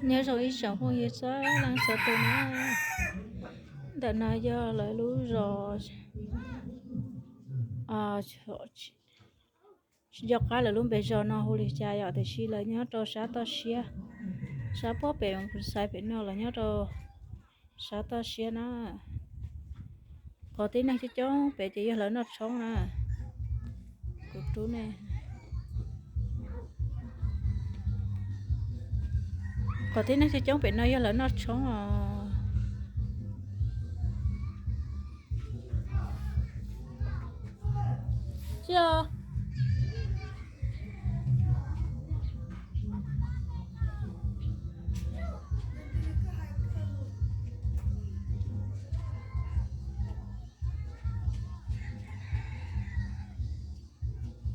Nyob zoo ib tsoom phooj ywg txhua leej txhua tus na. Ntawm no yog lawv lub zos, tsis nco qab lawv lub npe zos no hu li cas yom, tiam sis lawv nyob rau sab toj siab, sab puag pem xais pem no los nyob rau sab toj siab na. Qhov tib neeg coob coob pem ces yog lawv noj tshoob na. Kuv rub ne, qhov tib neeg coob coob pem no yog lawv noj tshoob os.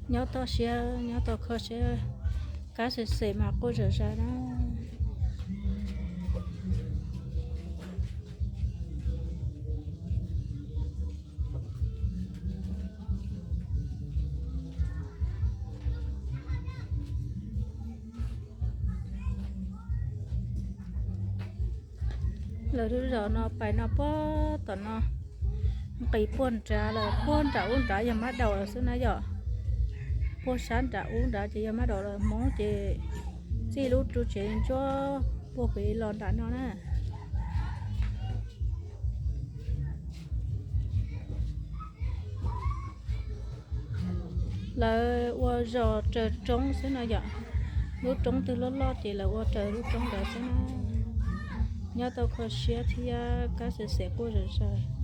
Nyob toj siab, nyob tau kho siab, kab xwm xem mas quaj zom zaws na. Lawv lub zos no pais no puag tom no, nqis puag nrad lawm, puag nram ub nrad yog mab daum lawm xwb na yom. Puag sab nram ub nrad ces yog mab daum lawm, Hmoob ces txij lub ru tsev ntsuab puag pem los nram no na. Lawv ua zos raws roob xwb no yom. Lub roob twg loj loj ces lawv ua raws lub roob ntawd xwb na. Nyob tau kho siab thiab kab xwm xem quaj zom zaws.